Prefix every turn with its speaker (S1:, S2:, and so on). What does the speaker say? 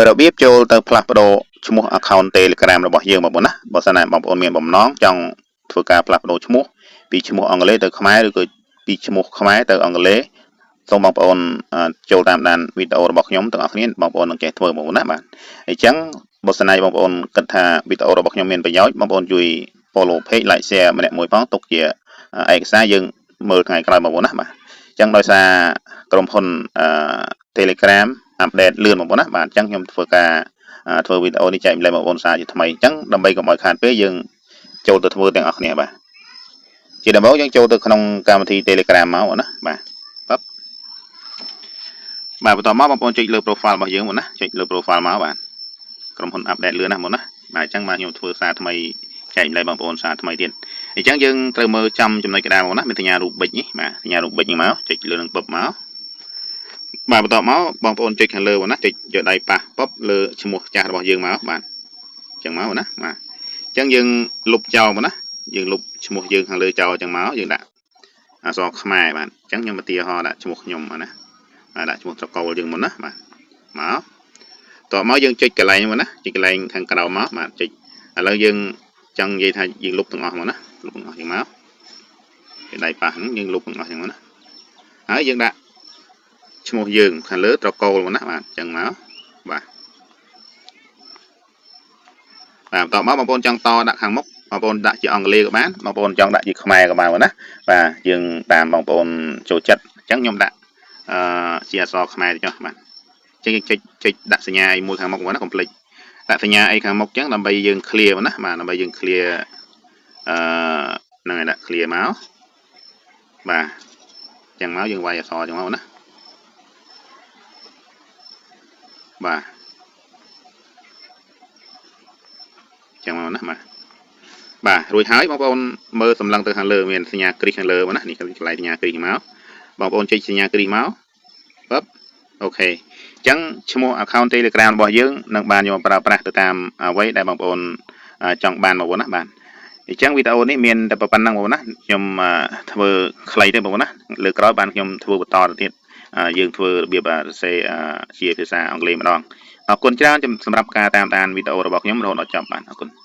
S1: របៀបចូលទៅផ្លាស់ប្ដូរឈ្មោះ account Telegram របស់យើងបងប្អូនណាបើសិនណាបងប្អូនមានបំណងចង់ធ្វើការផ្លាស់ប្ដូរឈ្មោះពីឈ្មោះអង់គ្លេសទៅខ្មែរឬក៏ពីឈ្មោះខ្មែរទៅអង់គ្លេសសូមបងប្អូនចូលតាមដានវីដេអូរបស់ខ្ញុំទាំងអស់គ្នាបងប្អូននឹងចេះធ្វើបងប្អូនណាបាទអញ្ចឹងបើសិនណាបងប្អូនគិតថាវីដេអូរបស់ខ្ញុំមានប្រយោជន៍បងប្អូនជួយ follow page like share ម្នាក់មួយផងទុកជាឯកសារយើងមើលថ្ងៃក្រោយបងប្អូនណាបាទអញ្ចឹងដោយសារក្រុមហ៊ុន Telegram update លឿនបងប្អូនណាបាទអញ្ចឹងខ្ញុំធ្វើការធ្វើវីដេអូនេះចែកម្លែកបងប្អូនសារជាថ្មីអញ្ចឹងដើម្បីកុំឲ្យខាតពេលយើងចូលទៅធ្វើទាំងអស់គ្នាបាទជាដំបូងយើងចូលទៅក្នុងកម្មវិធី Telegram មកណាបាទបបបាទបន្តមកបងប្អូនចុចលើ profile របស់យើងមកណាចុចលើ profile មកបាទក្រុមហ៊ុន update លឿនណាស់មកណាបាទអញ្ចឹងបាទខ្ញុំធ្វើសារថ្មីចែកម្លែកបងប្អូនសារថ្មីទៀតអញ្ចឹងយើងត្រូវមើលចំចំណុចកណ្ដាលមកណាមានសញ្ញារូបប៊ិចនេះបាទសញ្ញារូបប៊ិចនេះមកចុចលើនឹងពឹបមកបាទបន្តមកបងប្អូនចុចខាងលើបងណាចុចយកដៃប៉ះពប់លើឈ្មោះចាស់របស់យើងមកបាទអញ្ចឹងមកណាបាទអញ្ចឹងយើងលុបចោលមកណាយើងលុបឈ្មោះយើងខាងលើចោលអញ្ចឹងមកយើងដាក់អក្សរខ្មែរបាទអញ្ចឹងខ្ញុំឧទាហរណ៍ដាក់ឈ្មោះខ្ញុំណាបាទដាក់ឈ្មោះត្រកូលយើងមុនណាបាទមកតមកយើងចុចកន្លែងមកណាចុចកន្លែងខាងក្រោមមកបាទចុចឥឡូវយើងចង់និយាយថាយើងលុបទាំងអស់មកណាលុបទាំងអស់យើងមកដៃប៉ះហ្នឹងយើងលុបទាំងអស់ចឹងមកណាហើយយើងដាក់ឈ្មោះយើងខាងលើត្រកូលមកណាបាទអញ្ចឹងមកបាទបាទបន្តមកបងប្អូនចង់តដាក់ខាងមុខបងប្អូនដាក់ជាអង់គ្លេសក៏បានបងប្អូនចង់ដាក់ជាខ្មែរក៏បានណាបាទយើងតាមបងប្អូនចូលចិត្តអញ្ចឹងខ្ញុំដាក់អឺជាអក្សរខ្មែរទៅចុះបាទអញ្ចឹងយើងចុចចុចដាក់សញ្ញាអីមួយខាងមុខមកណាកុំភ្លេចដាក់សញ្ញាអីខាងមុខអញ្ចឹងដើម្បីយើង clear មកណាបាទដើម្បីយើង clear អឺហ្នឹងហើយដាក់ clear មកបាទអញ្ចឹងមកយើងវាយអក្សរអញ្ចឹងមកណាបាទចឹងមកណាបាទបាទរួចហើយបងប្អូនមើលសម្លឹងទៅខាងលើមានសញ្ញាគ្រីសខាងលើមកណានេះកន្លែងសញ្ញាគ្រីសមកបងប្អូនចុចសញ្ញាគ្រីសមកបប OK អញ្ចឹងឈ្មោះ account Telegram របស់យើងនឹងបានយកមកប្រើប្រាស់ទៅតាមអ្វីដែលបងប្អូនចង់បានបងប្អូនណាបាទអញ្ចឹងវីដេអូនេះមានតែប៉ុណ្្នឹងបងប្អូនណាខ្ញុំធ្វើខ្លីទេបងប្អូនណាលើក្រោយបានខ្ញុំធ្វើបន្តទៅទៀតយើងធ្វើរបៀបសរសេរជាភាសាអង់គ្លេសម្ដងអរគុណច្រើនសម្រាប់ការតាមដានវីដេអូរបស់ខ្ញុំរហូតដល់ចប់បាទអរគុណ។